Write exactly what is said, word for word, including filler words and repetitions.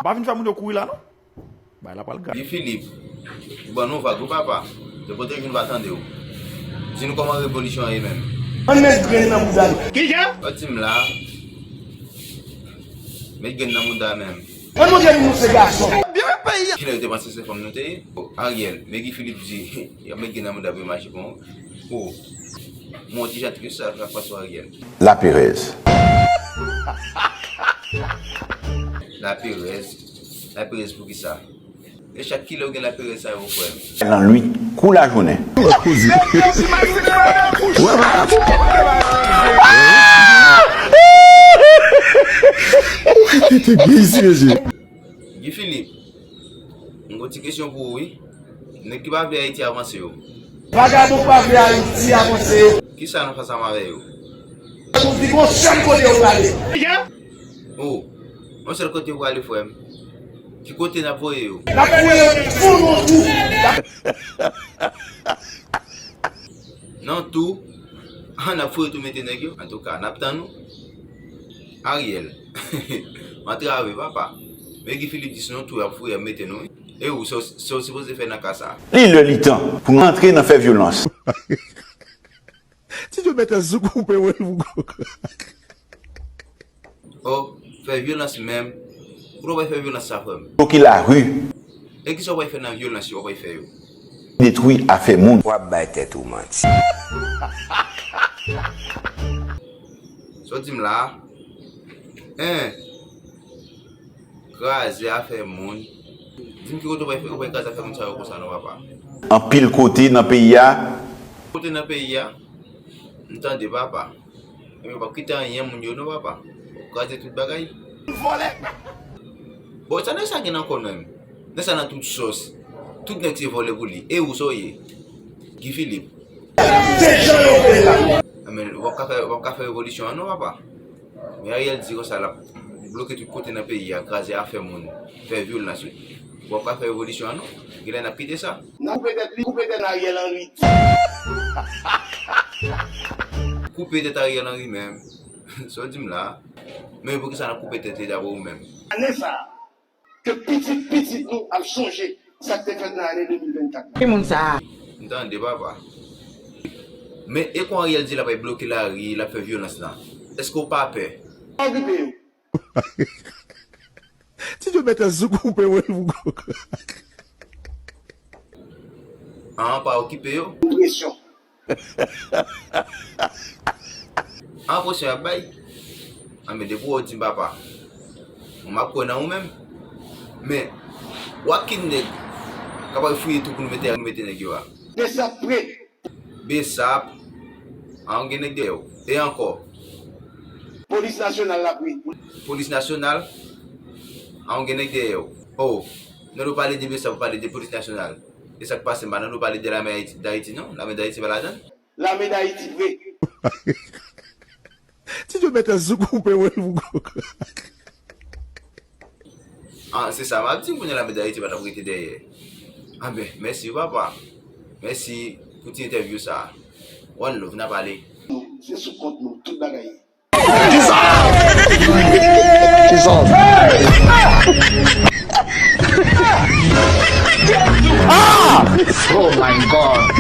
Pa vin fè moun yo kouri la, non. Bay la pral grav. Guy Philippe, ou ban nou vag wi papa. Depi w te vin pa tande w. Di nou kòman revolisyon an ye menm. Ann met grenn nan bouda nou. Kijan? Ou di m la. Met grenn nan bouda menm. Ann montre nou nou se gason. Kilè yo te panse se fanm nou te ye? Ariel, men Guy Philippe di, y ap met grenn nan bouda pou yo mache pran w. Oh, mon ti jan trist sa k ap pase Ariel. Laperèz. Laperèz. Laperèz poukisa? E chak kilè ou gen laperèz sa yo, frè m? Lannwit kou lajounen. Ou ka tete byen isi, mesye. Guy Philippe, m gon ti kesyon pou ou, wi. Nèg ki pa vle Ayiti avanse yo. Vagabon pa vle Ayiti avanse yo. Kisa nou fè ansanm avè yo? Nou di gon sèl kote yo prale. Oh, yon sèl kote yo prale, frè m. Ki kote n ap voye yo? N ap voye yo tou nan tou. Nan tou? Ah, n ap voye tou mete nèg yo? Antouka, n ap tann ou. Ariel. M antrave, papa. Men Guy Philippe di se nan tou y ap voye, y ap mete nou, wi. E ou, sa w, sa w sipoze fè nan ka sa a? Li lè li tan pou nou antre nan fè vyolans. Ti Djo mèt an sou koupe, wi, pou kòk. Oh, fè vyolans menm. Kote w pral fè vyolans sa, frè m? Bloke lari. E kisa w pral fè nan vyolans yo w pral fè yo? Detwi afè moun. W ap bay tèt ou manti. Sa w di m la a? Hein? Kraze afè moun. Di m ki kote w pral fè, w pral kraze afè moun sa yo konsa non, papa. Anpil kote nan peyi a. Kote nan peyi a? M tande, papa. Ebyen, w p ap kite anyen moun yo non, papa. W ap kraze tout bagay. Vòlè! Bon, sa nèg sa gen nan kò l menm? Nèg sa nan tout sòs. Tout nèg se vòlè pou li. E ou sa w ye? Guy Philippe. Se jan yo vle la. Anben, w ap ka fè, w ap ka fè revolisyon an non, papa. Men Ariel di konsa l ap bloke tout kote nan peyi a, kraze afè moun, fè vyolans, wi. W ap ka fè revolisyon an non. Genlè n ap kite sa. N a koupe tèt li, koupe tèt Ariel Henry. Koupe tèt Ariel Henry menm. Sa w di m la? Men poukisa n ap koupe tèt li dabò ou menm? Ane sa a, ke pitit pitit nou ap sonje sa k te fèt nan ane de mil vennkat la. Ki moun sa a? M tande, papa. Men e kon Ariel di l ap bloke lari, l ap fè vyolans la. Èske w pa pè? Pa okipe yo. Ti Djo mèt an sou koupe, wi, pou kòk. Ah, pa okipe yo. Presyon. An presyon y ap bay. Anben, depi w di m papa, m ap kwè nan ou menm. Men, w ak ki nèg k ap al fouye tou pou nou mete, nou mete nèg yo a? Besap pre. Besap. An gen nèg dèyè w. E ankò? Polis nasyonal la pre. Polis nasyonal? An gen nèg dèyè w. Oh, lè nou pale de Besap, ou pale de polis nasyonal. E sa k pase, m pa nan nou pale de lame Ayiti, Dayiti, non? Lame Dayiti pa ladann? Lame Dayiti vre. Ti Djo mèt an sou koupe, wi, pou kòk. Ah, se sa m ap di, kounye a lame Dayiti pa t ap rete dèyè. Anben, mèsi wi, papa. Mèsi pou ti entèvyou sa a. One love, n ap pale. Se sou kont nou, tout bagay ye. Kisa? Kisa? Ah! Oh my God!